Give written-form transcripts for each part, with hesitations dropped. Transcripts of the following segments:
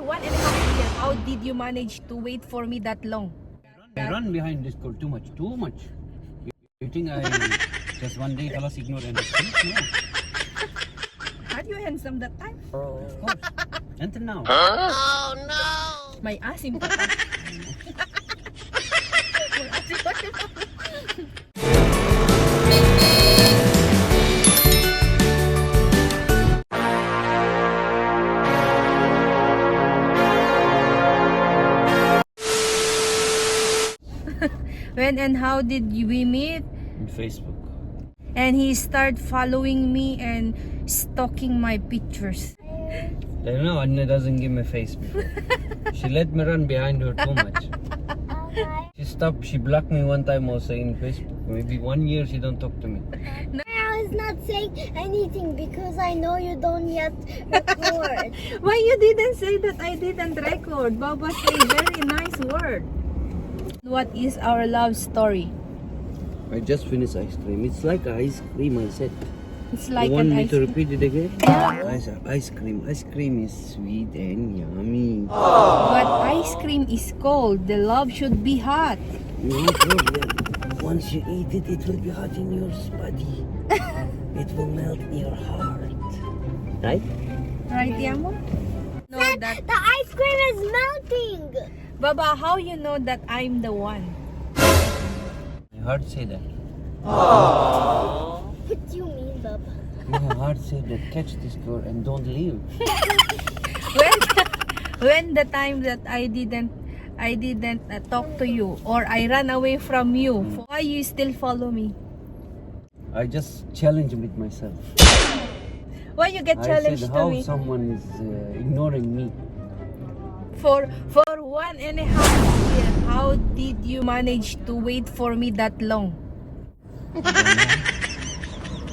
1.5 years, how did you manage to wait for me that long? I run behind this girl too much. You think I just one day fellas ignore and no? Are you handsome that time? Of course. Until now. Oh no! May asim pa pa. May asim pa pa. When and how did we meet? On Facebook. And he started following me and stalking my pictures. I don't know, Anna doesn't give me face before. She let me run behind her too much. She blocked me one time also in Facebook. Maybe 1 year she don't talk to me. I was not saying anything because I know you don't yet record. Why you didn't say that I didn't record? Baba say very nice word. What is our love story? I just finished ice cream. It's like ice cream, I said. It's like you want an me ice to cream. repeat it again? Yeah. Ice cream. Ice cream is sweet and yummy. But ice cream is cold. The love should be hot. No problem. Once you eat it, it will be hot in your body. It will melt in your heart. Right? Right, Yamo? No, that The ice cream is melting. Baba, how you know that I'm the one? My heart said that. What do you mean, Baba? My heart said that catch this girl and don't leave. When the time that I didn't talk to you or I ran away from you, why you still follow me? I just challenge with myself. Why you get I challenged said to how me? someone is ignoring me. For 1.5 years, how did you manage to wait for me that long?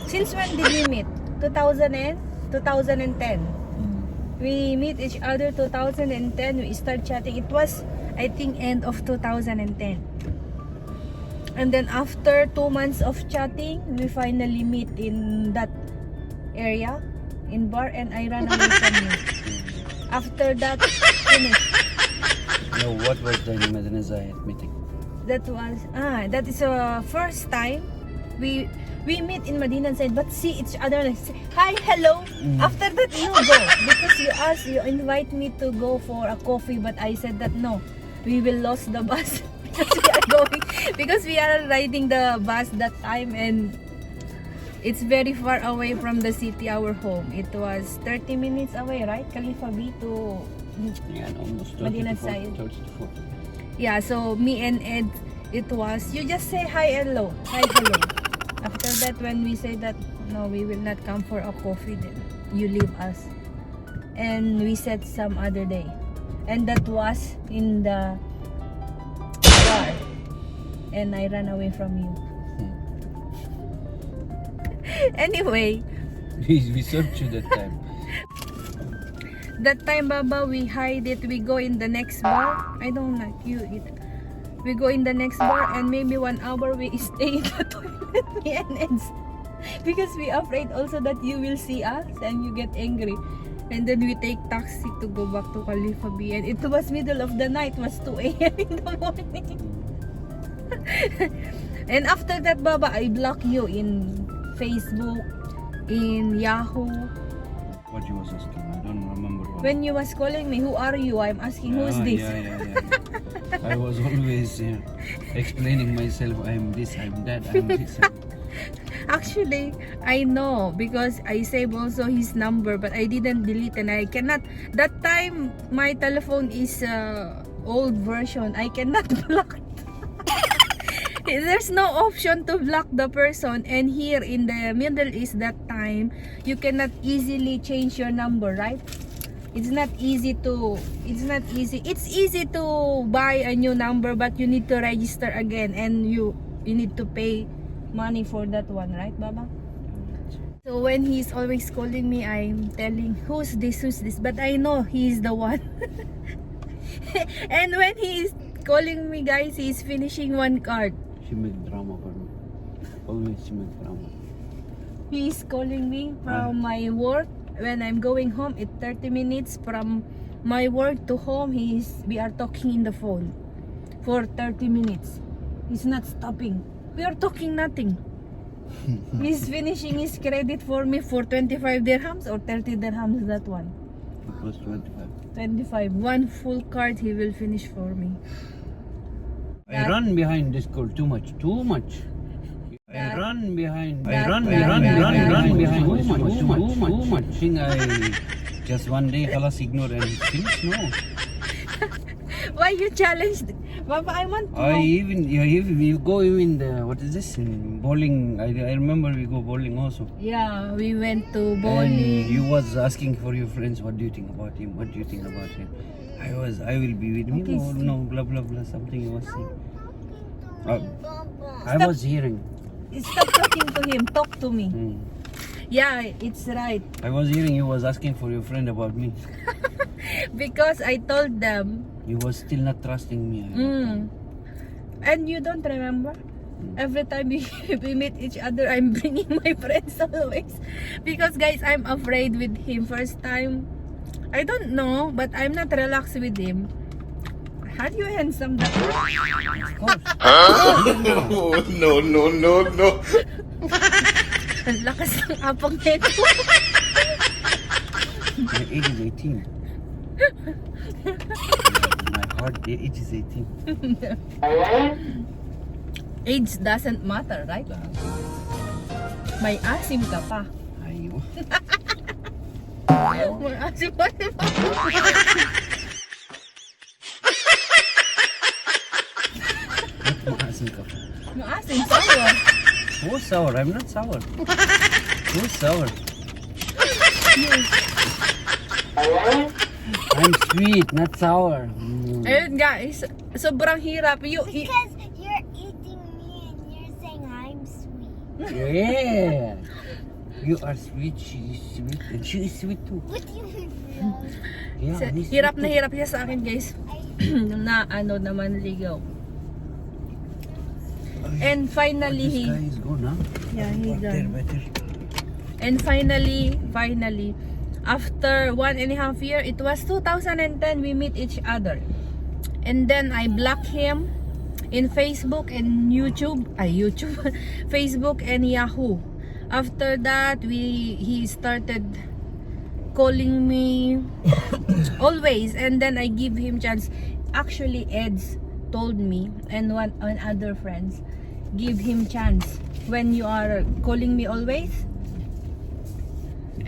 Since when did we meet? 2010? We meet each other 2010. We start chatting. It was, I think, end of 2010. And then after 2 months of chatting, we finally meet in that area, in bar, and I ran away from you. After that, finished. No, what was the Madanazayat meeting? That is first time we meet in Medina and said, but see each other and say, hi, hello. After that, you go. Because you invite me to go for a coffee, but I said that no, we will lose the bus. because we are riding the bus that time and it's very far away from the city, our home. It was 30 minutes away, right? Khalifa B to Yeah, almost 30 Medina to 40, side. 30 to 40. Yeah, so me and Ed, it was, you just say hi, hello. Hi, hello. After that, when we say that, no, we will not come for a coffee, then you leave us. And we said some other day. And that was in the bar. And I ran away from you. Anyway, We searched you that time. that time, Baba, we hide it. We go in the next bar. I don't like you. We go in the next bar and maybe 1 hour we stay in the toilet. Me and Eds. Because we afraid also that you will see us and you get angry. And then we take taxi to go back to Khalifa B. And it was middle of the night. It was 2 a.m. in the morning. And after that, Baba, I block you in Facebook, in Yahoo. What you was asking? I don't remember. When you was calling me, who are you? I'm asking, who is this? Yeah. I was always explaining myself. I'm this, I'm that, I'm this. Actually, I know because I saved also his number, but I didn't delete and I cannot. That time, my telephone is old version. I cannot block. There's no option to block the person, and here in the Middle East that time, you cannot easily change your number, right? It's not easy. It's easy to buy a new number, but you need to register again, and you need to pay money for that one, right, Baba? So when he's always calling me, I'm telling, who's this, but I know he's the one. And when he's calling me, guys, he's finishing one card. She make drama for me. Always she make drama. He's calling me from my work when I'm going home. It's 30 minutes from my work to home, we are talking in the phone for 30 minutes. He's not stopping. We are talking nothing. He's finishing his credit for me for 25 dirhams or 30 dirhams, that one. It was 25. 25. One full card he will finish for me. I run behind this girl too much. I run behind behind too much. Think I just one day halas ignore and finish? No. Why you challenged? Baba, I want to know. We go even the, what is this, in bowling. I remember we go bowling also. Yeah, we went to And bowling. you was asking for your friends, what do you think about him? What do you think about him? I will be with him. Okay, Oh, no, blah blah blah. Something you was saying. I Stop. was hearing. Stop talking to him. Talk to me. Mm. Yeah, it's right. I was hearing you was asking for your friend about me. Because I told them. You was still not trusting me. And you don't remember? Every time we meet each other, I'm bringing my friends always. Because guys, I'm afraid with him. First time, I don't know, but I'm not relaxed with him. How do you handsome that? Of course. No. Ang lakas ng apang nito. My age is 18. My heart age is 18. Age doesn't matter, right? May asim ka pa. Ayaw. May asim pa, di ba? Maasim ka pa. Maasim, sour. Who's sour? I'm not sour. Who's sour? I'm sweet, not sour. Ayun guys, sobrang hirap. Because you're eating me and you're saying I'm sweet. Yeah. You are sweet, she is sweet, and she is sweet too. What do you mean, bro? Yeah, he's Hirap sweet na too. hirap siya sa akin guys. Na ano naman ligaw. And finally, This guy is gone, huh? Yeah, he's gone. Better. And finally, after 1.5 years, it was 2010, we meet each other. And then I blocked him in Facebook and YouTube, Facebook and Yahoo. After that, he started calling me always, and then I give him chance. Actually, Eds told me, and one other friends, give him chance when you are calling me always.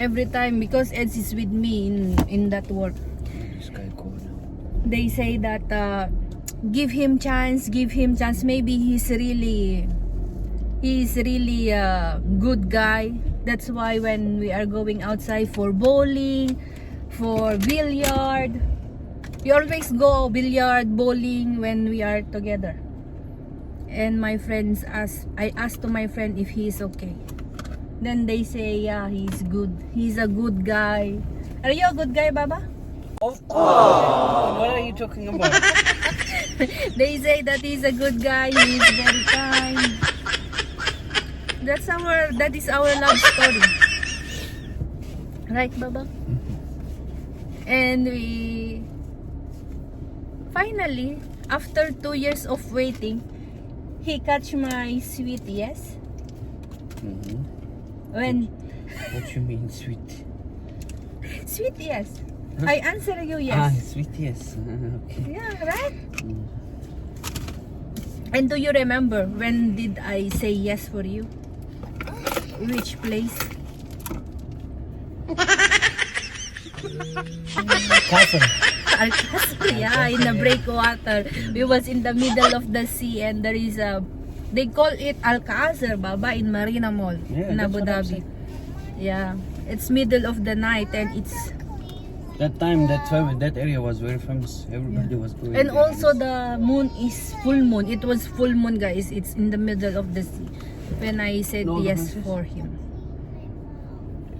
Every time, because Eds is with me in that work. This guy gone now. They say that give him chance. Maybe he's really a good guy. That's why when we are going outside for bowling, for billiard, we always go billiard, bowling when we are together. And my friends I asked to my friend if he's okay. Then they say, yeah, he's good. He's a good guy. Are you a good guy, Baba? Of course. What are you talking about? They say that he's a good guy. He's very kind. That is our love story. Right, Baba? And we finally, after 2 years of waiting, he catch my sweet yes. When What you mean, sweet? sweet yes. I answer you Ah, yes. sweet, yes. Okay. Yeah, right? And do you remember when did I say yes for you? Which place? Castle. Alcázar, yeah, in the breakwater. We was in the middle of the sea, and there is they call it Alcázar, Baba, in Marina Mall Yeah, in that's Abu what I'm Dhabi. saying. Yeah, it's middle of the night, and it's That time, that area was very famous. Everybody was going. and there. also the moon is full moon. It was full moon, guys. It's in the middle of the sea when I said No, yes no, for him.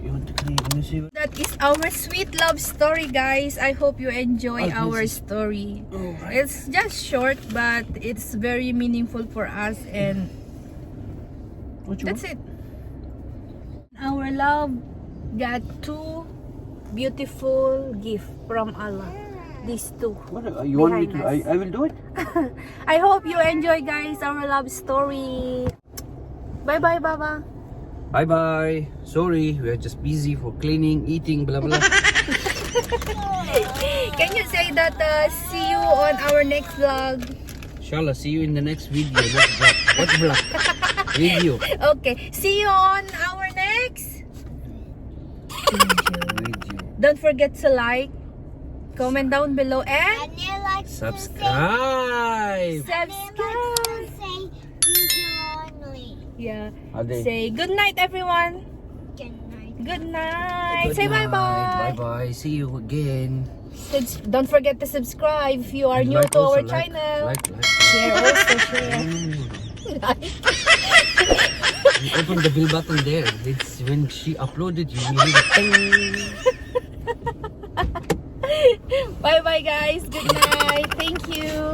You want to clean? Can you see? That is our sweet love story, guys. I hope you enjoy Oh, our this is- story. Alright. It's just short, but it's very meaningful for us, and What you that's it. Our love got two beautiful gifts from Allah. these two. What, you want me to? Behind us. I will do it. I hope you enjoy, guys, our love story. Bye bye, Baba. Bye bye. Sorry, we are just busy for cleaning, eating, blah blah. Can you say that see you on our next vlog? Inshallah, see you in the next video. Not vlog. What vlog? Video. Okay, see you on our next Video. Don't forget to like, comment down below, and And you like Subscribe. subscribe. to say video only. Yeah. Ade. Say good night, everyone. Good night. Good night. Good Say bye night. bye. Bye bye. See you again. Don't forget to subscribe if you are And new like to our also, channel. Like. Share also, share. You open the bell button there. It's when she uploaded, you will hear it. Ting. Bye bye, guys. Good night. Thank you.